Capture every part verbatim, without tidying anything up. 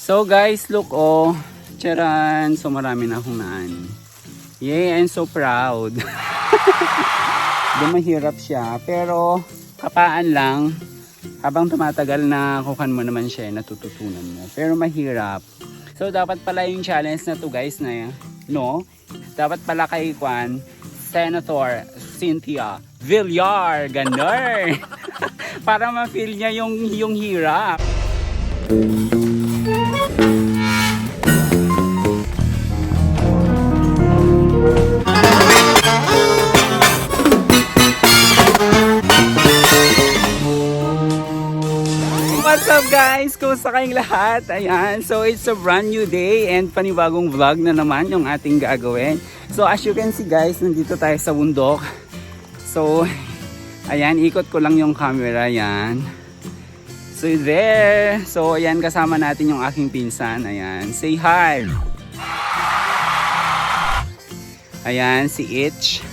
So guys, look, oh. Charan! So marami na akong naani. Yay, I'm so proud. Di mahirap siya, pero kapaan lang. Habang tumatagal na kukan mo naman siya, natututunan mo. Pero mahirap. So dapat pala yung challenge na to guys na, no? Dapat pala kay kwan, Senator Cynthia Villar, ganun. Para ma-feel niya yung, yung hirap. What's up guys? Kumusta kayong lahat? Ayan, so it's a brand new day and panibagong vlog na naman yung ating gagawin. So as you can see guys, nandito tayo sa bundok. So ayan, ikot ko lang yung camera, yan. So there. So ayan, kasama natin yung aking pinsan. Ayan, say hi. Ayan, si Itch.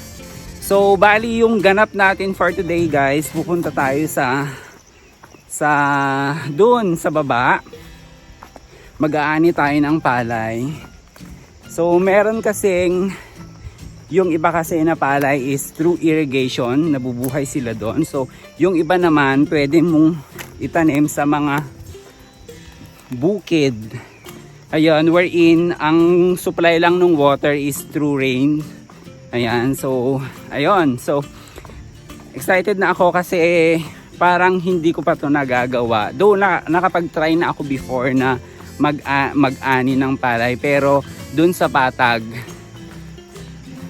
So bali yung ganap natin for today guys, pupunta tayo sa sa dun sa baba. Mag-aani tayo ng palay. So meron kasing, yung iba kasi na palay is through irrigation, nabubuhay sila doon. So yung iba naman pwede mong itanim sa mga bukid. Ayun, wherein ang supply lang ng water is through rain. Ayan, so ayun. So excited na ako kasi parang hindi ko pa to nagagawa. Though na, nakapag-try na ako before na mag, a- mag-ani ng palay, pero dun sa patag.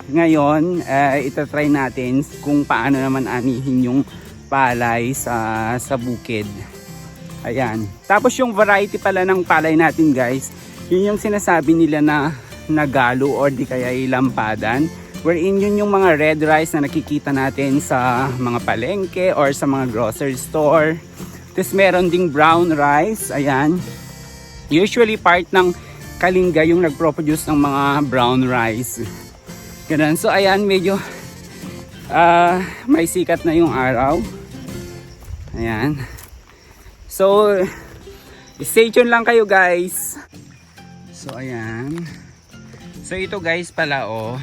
Ngayon, eh, itatry natin kung paano naman anihin yung palay sa sa bukid. Ayan. Tapos yung variety pala ng palay natin guys, yun yung sinasabi nila na nagalo or di kaya ilampadan. Wherein yun yung mga red rice na nakikita natin sa mga palengke or sa mga grocery store. Tapos meron ding brown rice, ayan. Usually part ng Kalinga yung nagproproduce ng mga brown rice. Ganun. So ayan, medyo ah, may sikat na yung araw. Ayan. So stay tuned lang kayo guys. So ayan. So ito guys pala, oh,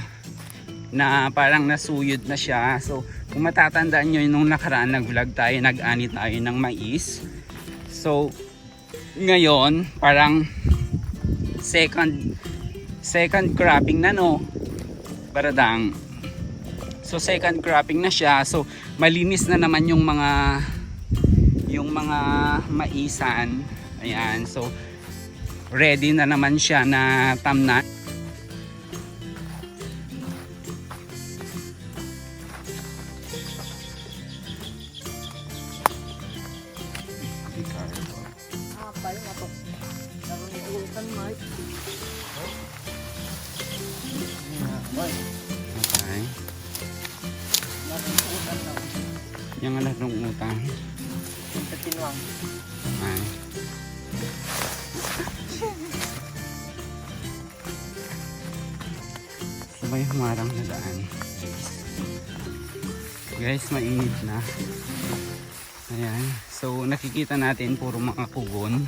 na parang nasuyod na siya. So kung matatandaan nyo nung nakaraan nag-vlog tayo, nag-ani tayo ng mais. So ngayon parang second second cropping na, no, Baradang. So second cropping na siya. So malinis na naman yung mga yung mga maisan. Ayan. So ready na naman siya na tamnan. Apay nga to. Narunutan, Mike. Apay. Narunutan na. Yang anak ng utang. Ang katinwang. Ay. Sabay humarang na daan. Guys, mainit na. Ayan. So, nakikita natin puro mga kugon.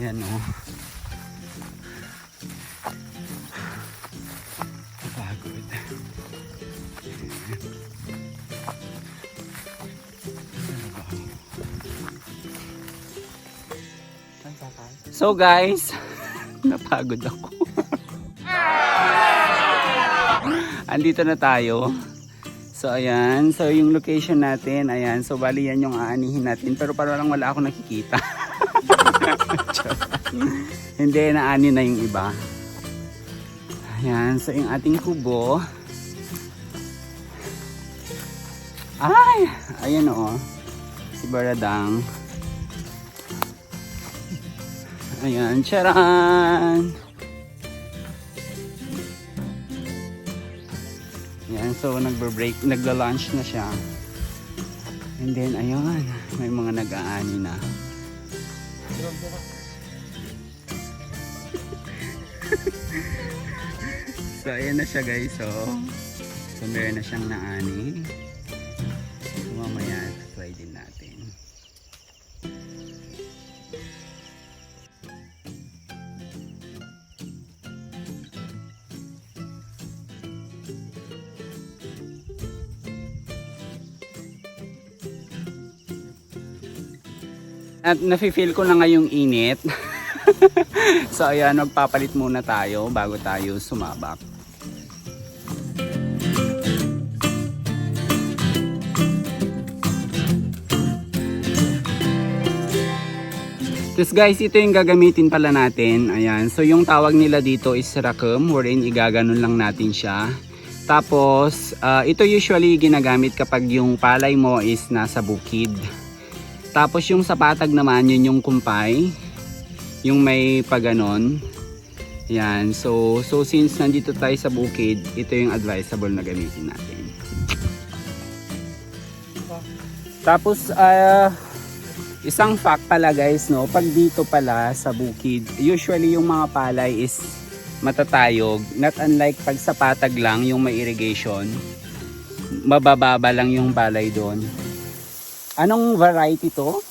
Ayan, oh. Kapagod. So guys, napagod ako. Andito na tayo. So ayan, so yung location natin, ayan, so bali yan yung aanihin natin, pero parang wala ako nakikita. Hindi, naani na yung iba. Ayan, so yung ating kubo. Ay, ayan, oo. Si Baradang. Ayan, charan! Ayan, so nagbe-break, nagla-lunch na siya. And then, ayan, may mga nag-aani na. So, ayan na siya, guys. So, so meron na siyang naani. So, mamaya, try din natin. At nafe-feel ko na nga yung init. So ayan, magpapalit muna tayo bago tayo sumabak. Tapos guys, ito yung gagamitin pala natin. Ayan. So yung tawag nila dito is rakum, wherein igaganon lang natin siya. Tapos, ah, ito usually ginagamit kapag yung palay mo is nasa bukid. Tapos yung sa patag naman, yun yung kumpay, yung may paganon. Yan. So, so since nandito tayo sa bukid, ito yung advisable na gamitin natin. Tapos, ah, isang fact pala guys, no, pag dito pala sa bukid, usually yung mga palay is matatayog, not unlike pag sa patag lang yung may irrigation, mabababa lang yung palay doon. Anong variety to?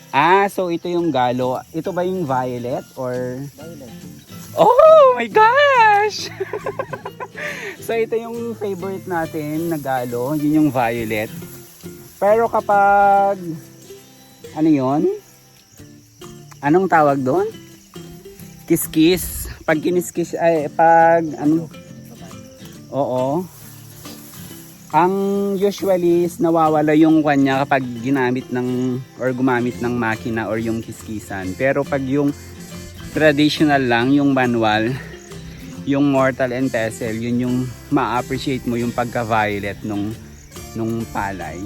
Ah, so ito yung galo. Ito ba yung violet or? Violet. Oh my gosh! So ito yung favorite natin na galo, yun yung violet. Pero kapag ano yun? Anong tawag doon? Kiskis. Pag kiniskis ay pag ano? Oo. Ang usually is nawawala yung kwan niya kapag ginamit ng or gumamit ng makina or yung kiskisan. Pero pag yung traditional lang, yung manual, yung mortar and pestle, yun yung ma-appreciate mo yung pagka-violet nung nung palay.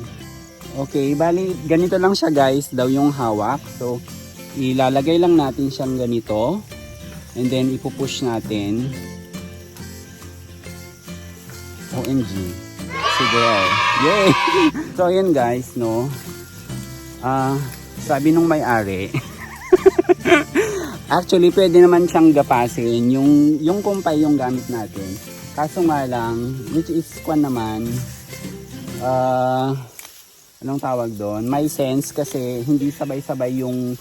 Okay, bali ganito lang siya guys, daw yung hawak. So ilalagay lang natin siyang ganito and then ipupush natin. O M G. Sige. Yay! So, ayan guys, no? Ah, sabi nung may-ari, actually, pwede naman siyang gapasin. Yung, yung kumpay yung gamit natin. Kaso nga lang, which is, kwan naman, ah, anong tawag doon? May sense kasi hindi sabay-sabay yung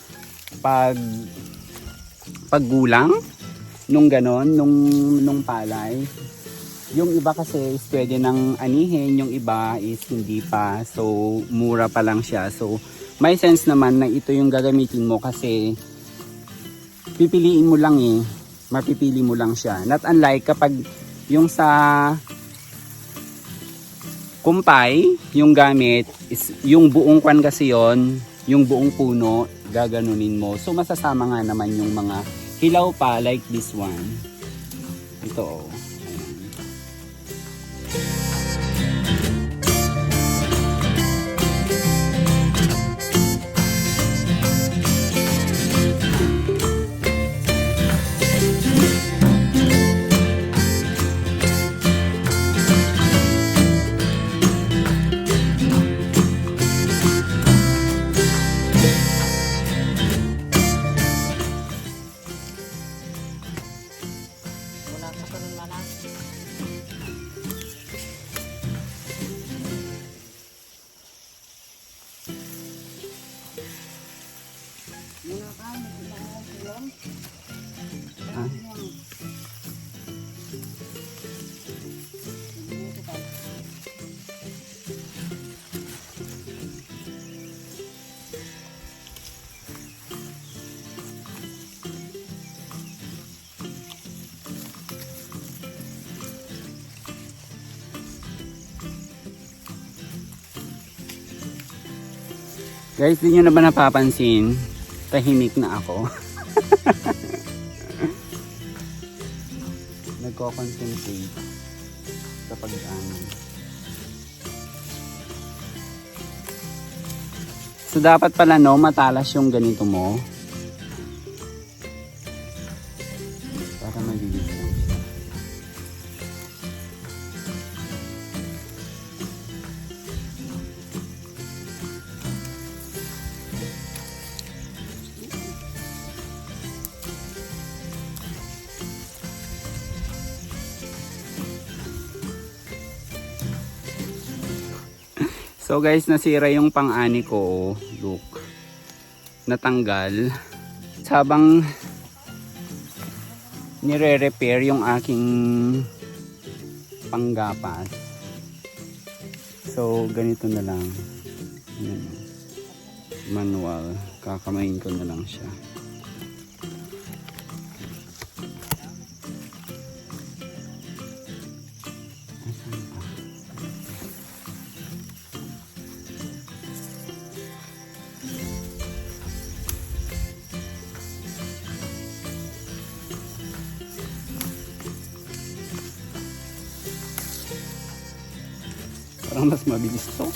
pag paggulang nung ganon, nung, nung palay. Yung iba kasi is pwede nang anihin, yung iba is hindi pa. So, mura pa lang siya. So, may sense naman na ito yung gagamitin mo kasi pipiliin mo lang eh. Mapipili mo lang siya. Not unlike kapag yung sa kumpay, yung gamit, is, yung buong kwan kasi yon, yung buong puno, gaganunin mo. So, masasama nga naman yung mga hilaw pa, like this one. Ito, oh. Ayan. Wala ka pa nun, mana. Muna ka, muna ka, muna ka. Ah. Guys, di nyo na ba napapansin? Tahimik na ako. Nagko-concentrate sa pag-anod. So, dapat pala, no, matalas yung ganito mo. Para mabilis lang siya. So guys, nasira yung pang-ani ko. Look. Natanggal. Habang nire-repair yung aking panggapas. So, ganito na lang. Ayan. Manual. Kakamayin ko na lang siya. Asan ba? Parang mas mabilis to.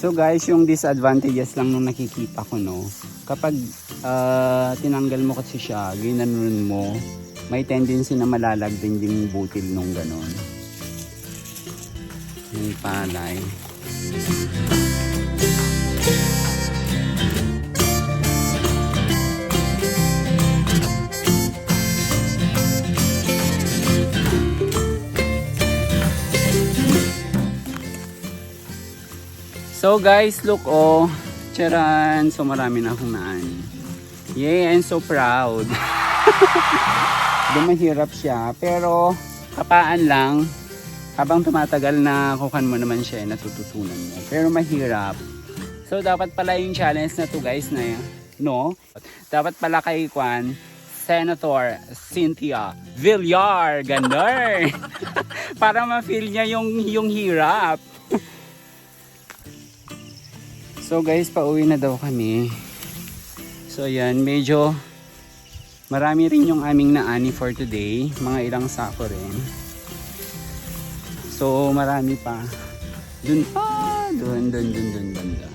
So guys, yung disadvantages lang nung nakikita ko, no, kapag ah, tinanggal mo kasi siya, ginanon mo, may tendency na malalagding yung butil nung ganon. Yung palay. So guys, look, oh. Charan! So marami na akong naani. Yay, I'm so proud. Di mahirap siya, pero kapaan lang. Habang tumatagal na kukan mo naman siya, natututunan mo. Pero mahirap. So dapat pala yung challenge na to, guys, na, no? Dapat pala kay kwan, Senator Cynthia Villar, ganon. Para ma-feel niya yung, yung hirap. So guys, pauwi na daw kami. So ayan, medyo marami rin yung aming naani for today. Mga ilang sako rin. So marami pa. Dun pa, dun, dun, dun, dun, banda.